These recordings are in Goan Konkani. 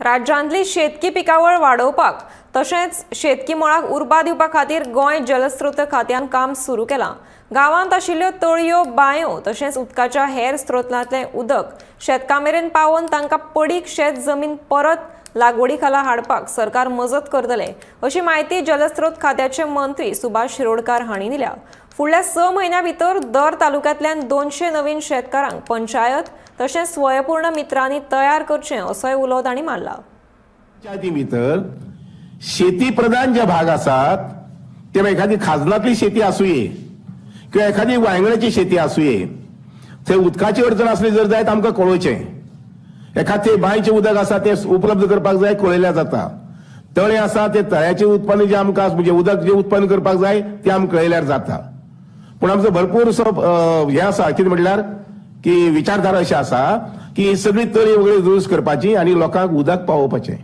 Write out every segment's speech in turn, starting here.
राज्यांतली शेतकी पिकावळ वाडोवपाक तशेंच शेतकी मळाक उर्बा दिवपा खातीर गोंय जलस्रोत खात्यान काम सुरू केलां। गांवांत आशिल्ल्यो तळयो, बांयो तशेंच उदकाच्या हेर स्रोतांतलें उदक शेतकां मेरेन पावोवन तांकां पडीक शेत जमीन परत लागवडी खाला हाडपाक सरकार मजत करतले अशी म्हायती जलस्रोत खात्याचे मंत्री सुभाष शिरोडकार हांणी दिल्या। फुडल्या 6 म्हयन्यां भितर दर तालुक्यांतल्यान 200 नवीन शेतकारांक पंचायत तशेंच स्वयंपूर्ण मित्रांनी तयार करचें असोय उलो तांणी मारला। पंचायती भितर शेती प्रधान जे भाग आसात ते एखादी खाजनातली शेती आसुये किंवा एखादी वांयगणाची शेती आसुये, थंय उदकाची अडचण आसली जर जायत आमकां कळोवचें। एखादे बांयचें उदक आसा तें उपलब्ध करपाक जाय, कळयल्यार जाता। तळें आसा ते तळ्याचें उत्पन्न जें आमकां म्हणजे उदक जें उत्पन्न करपाक जाय तें आमकां कळयल्यार जाता। पूण आमचो भरपूरसो हें आसा कितें म्हटल्यार की विचारधारा अशी आसा की सगळी तळी वगैरे दुरुस्त करपाची आनी लोकांक उदक पावोवपाचें।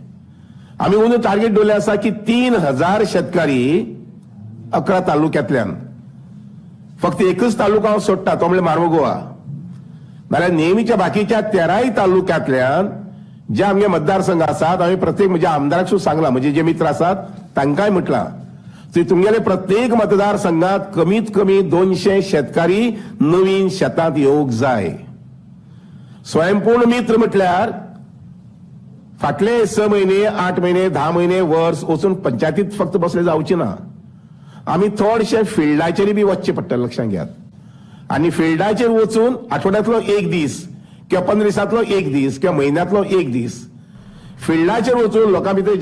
आमी अंदू टार्गेट दवरलें आसा की 3000 शेतकारी 11 तालुक्यांतल्यान, फक्त एकच तालुका हांव सोडटा तो म्हणल्यार मारव गोवा, नाल्यार नेहमीच्या बाकीच्या 13 तालुक्यांतल्यान जे आमगे मतदारसंघ आसात आमी प्रत्येक म्हणजे आमदाराक सुद्दां सांगलां, म्हणजे जे मित्र आसात तांकांय म्हटलां की तुमगेले प्रत्येक मतदारसंघात कमीत कमी 200 शेतकारी नवीन शेतांत येवंक जाय। स्वयंपूर्ण मित्र म्हटल्यार फाटले 6 म्हयने, 8 म्हयने, 10 म्हयने, वर्स वचून पंचायतीत फक्त बसले जावचे ना, आमी थोडशे फिल्डाचेर बी वचचें पडटलें, लक्षांत घेयात। आनी फिल्डाचेर वचून आठवड्यांतलो एक दीस किंवा 15 दिसांतलो एक दीस किंवा म्हयन्यांतलो एक दीस फिल्डाचेर वचून लोकां भितर